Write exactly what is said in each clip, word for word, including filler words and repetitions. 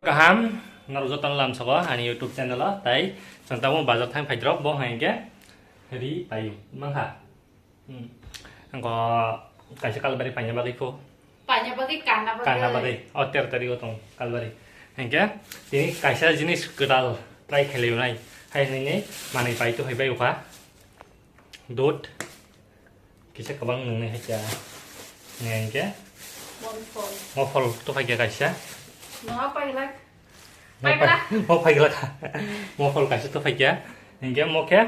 Kaham, norok jotono lamsogo ani YouTube channel o, tai chwng tabuk bazar thang phaidrop, bo hwnkhe ri paio, mankha. Hmm. Angko kaisa kalbari paina bagwi kho. Paina bagwi, kanna bagwi. Kanna bagwi, o tero tari o tong kalbari. Hwnkhe tini kaisa jinis kwtal try khlainai, hai hwnwi manwi pai to hai bai ukha. Dot. Kisa kwbang nwngnai hai kya. Neng kya? Mofol. Mofol to phai kya kaisa. No, pailak. Mo phai-, mo phai glak. Mofol kaisa to phai kya. Hingke mo khe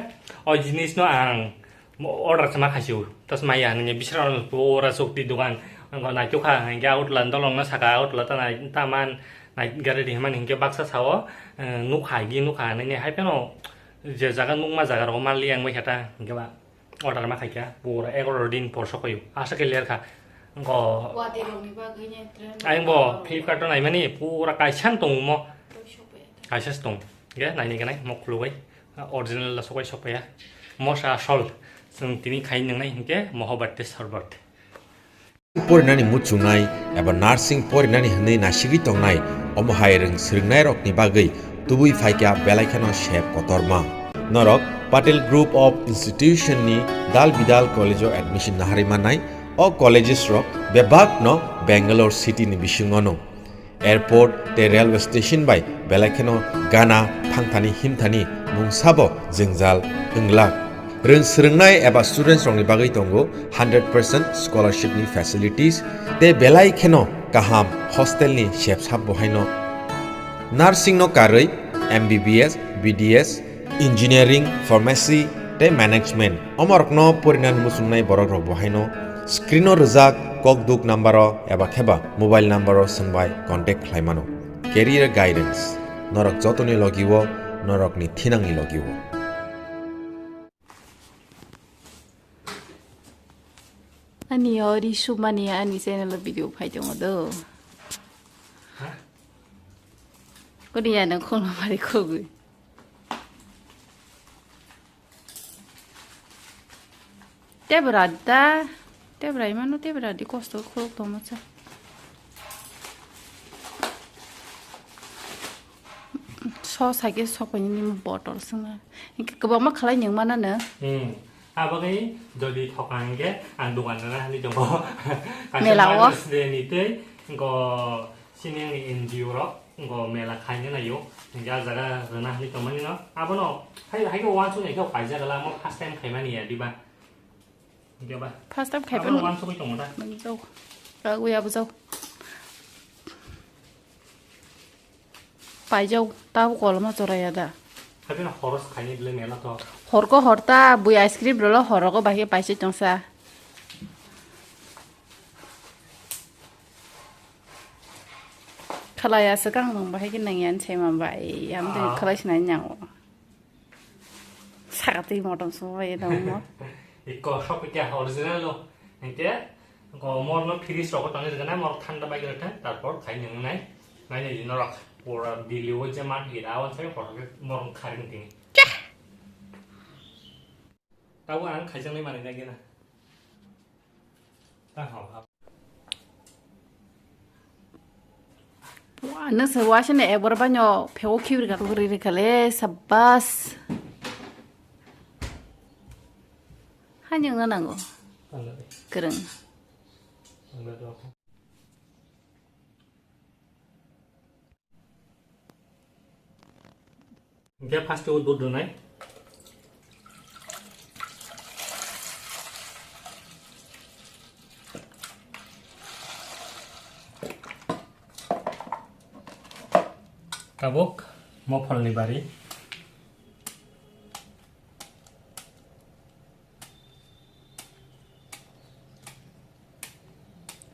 o jinis no ang mo order khe ma khaisio. Tas maya nini bisra pura sukti dogan. Ang nai kyo kha hingke outla dolong na saka outla ta nai ta man nai gari di man hingke baksa sao, eh, nukha gi nukha nini hai phano je jaga nukma jaga rok man li ang bai kha ta hingke ba. Order ma khaikha, pura egaroh din por sokphaio, aswk khe lerkha. Wngkha. Wadirokni bagwi ni trend. Ayang bo Flipkart o naimani pura kaisa tong mo. Kaisa se tong. Ge naini ganai mo khulugwi. Original la sokai sokphaia. Mosa asol. Chwng tini khai nwngnai hinkhe mohobat te sorbot. Porinani muchungnai eba nursing porinani hwnwi nasigwi tongnai, omo hai rwng swrwngnairokni bagwi tubui phaikha belai kheno sep kotorma. Norok Patel Group of Institution ni dal bidal college o admission naharwi mannai. O colleges rok bebak no Bangalore city ni bisingo no. Airport tei railway station bai belai kheno gana thangthani himthani mungsabo jwngjal wnglak. Rwng swrwngnai eba students rokni bagwi tongo hundred percent scholarship ni facilities tei belai kheno kaham hostel ni sepsap bo haino. Nursing no karwi M B B S, B D S, Engineering, Pharmacy tei Management omorokno porinani muchungnai borokrok bo haino screen o rwjak kokduk number o eba kheba mobile number o swngbai contact khlai mano. Career Guidance, norok jotoni logi o, norokni thinangni logi o. Ani o ri sumani ani channel o video phai tongo do. Ha? Kodi ya nang khulumari khogwi. Tebra da, tebra imano tebra di kosto khuluk tongma cha. So sake sokoni ni bottle swnga. Hinkhe kwbangma khalai nang mana no. Hmm. Aboni jodi thoka hinkhe ang dukan rwna hinwi tongo. Mela o. Kaisa Mother's Day ni tei go sini ani N G O rok go mela khaina naio. Hinkhe ah jaga rwna hinwi tongmani no. Abono hai, hai khe uansuk nai khe paijak la mo first time khaimani ya diba. Hinkhe ba. First time khaiphano. Abono uansugwi tongo da. Manjao. Kagwi abo jao. Paijao, tabo koloma choraya da. Haibeno horo se khaini bwle mela to. Horko horta bui ice cream rolo horogo bahai paise tongsa. Khalaya swkang nung bahai khe nangya se ma bai, am twi khalai sinai nyango. Sakatwi motom sumui bai tongmo. Iko sopikya original lo. Hingke ko morno fridge rogo tongwi rwgana, mor thanda bai rwgana, tarpor khai nwngnai. Nai nai norok pura Delhi o je man ira o sai hor ke mor khari nung tini. Tabo ang khaijaknai manwi nai gena. Wah, nasa wah sini ekbar banyo pheo khibir ka tugri ri kale, sabas. Hanyang na nango. Kereng. Hingke first o dud rwnai. Tabuk mopholni bari.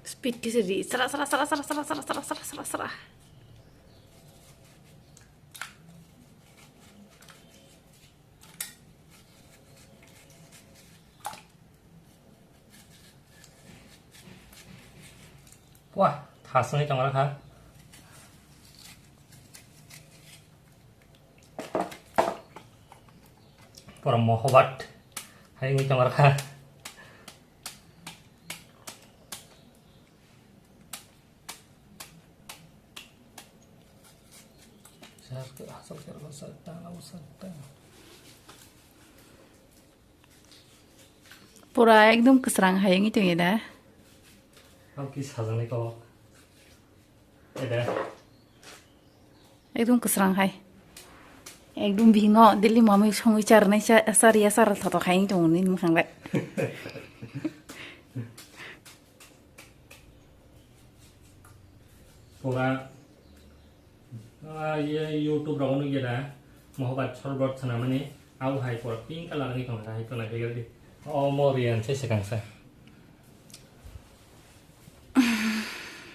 Speed kisa di, sra, sra, sra. Wah, thasni tong kha. Pura mohobat. Hai wngwi tong kha. Pura ekdom kwsrang hai wngwi tongya da. Ang ki sajaknai kok. Ede. Ekdom kwsrang hai. Ekdom bihino daily mamwi songwi charnai cha-, charya chara thothok hai wngwi tongo nini mwkhang bai. Pura, ah, ye YouTube rogo nukya da, Mohobat sorbot swnamani, au hai pura pink colour ni tong hai, tong hai, o mo riyan se swkang sa.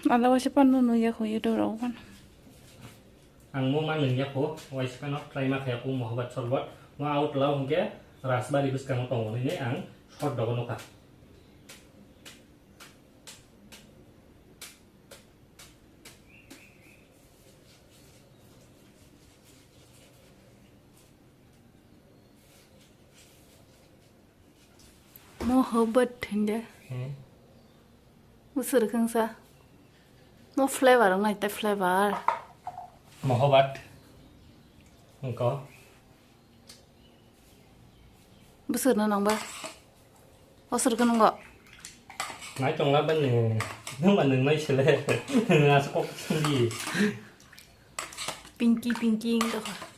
Ada waisa panno nukya kho YouTube rogo pan. Ang mo ma nungya kho, waisa panno try ma khaya kho Mohobat sorbot, mo au tlau hwnkhe Rajbari bwskango tongo hwnwi ang short rogo nukha. Mohabbat hinde. Hmm. Usur kangsa. Mo flavor ngai te flavor. Mohabbat. Engko. Bwswrwngno nangba? O swrwngno nangba? Nai tongla bani. Nwng ba nwng nai sele. Nwng aswk kok songdi. Pinky, pinky wng tongkha.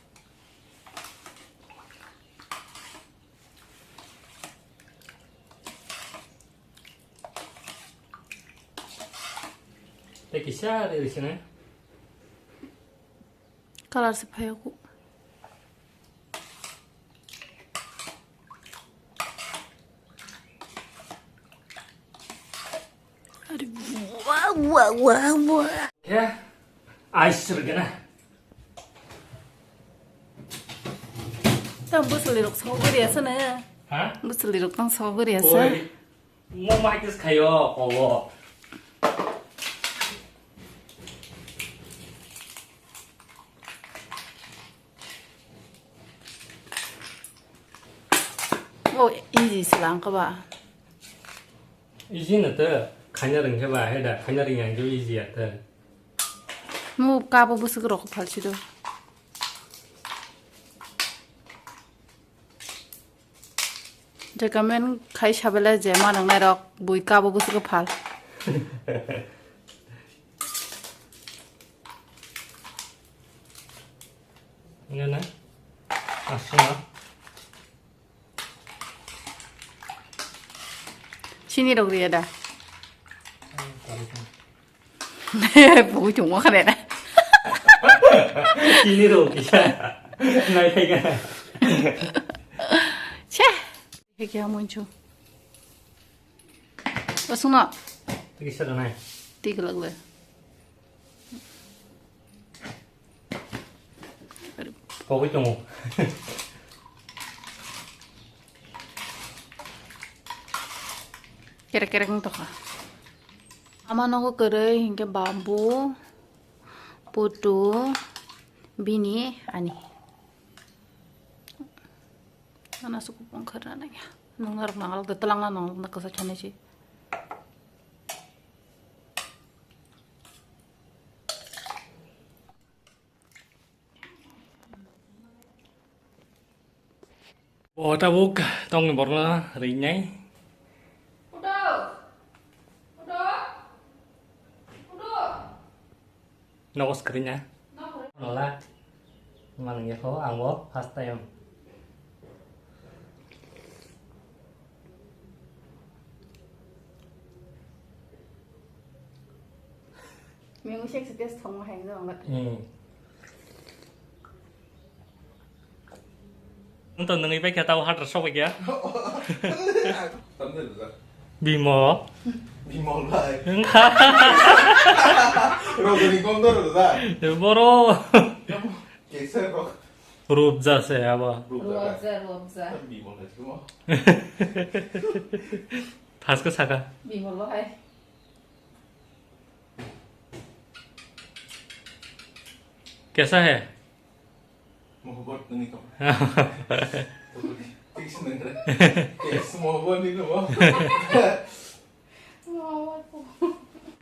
Tei kisa de sene. Colour se phai o. Are, wa, wa, wa, wa. He, ice rwgena. Tang bwswlwi rok sok gori asa na. Ha? Bwswlwi rok tang sok gori asa. Oi. Mo mai kis khayo, kowo. O, easy slang kha ba. Easy na te, khaina rwng khe ba, he da, khaina rwng yang khe easy ya te. Mo kabo bwswk rok phalsi do. Je comment khai sabele je ma nang nai rok bui kabo bwswk phal. Ngana. Asma. Chini rok riya da. Pugui chungma khare na. Chini rok kisa. Nai thai ka. Che. He kya mun chu. Basung na. Tiki sa nai. Tik lag le. Pogwi tongo. Kerek kerek wng tongkha. Ama nogo kwrwi hinkhe bambu, putu, bini ani. Ano aswk kupung kharna nangya. Nung norok nangalok de twlangna nangalok na kwsa chani si. Bo tabuk tongni borno rinai. Nogo screen ya. Nola. Manang ya kho, ang bo first time. Mung sek sek test thong hai no ngat. Hmm. Nto nungwi pai kha tau hatra sok kya? Tamde da. Bimo. Bimo lai. Rogoni gom dor da. Boro. Kesa rok. Rubja se aba. Rubja, rubja. Bimo lai simo. Thaska saka. Bimo lai. Kesa hai? Mohabbat nangni tong. Tiksi nangre. Kes mohabbat ni tong.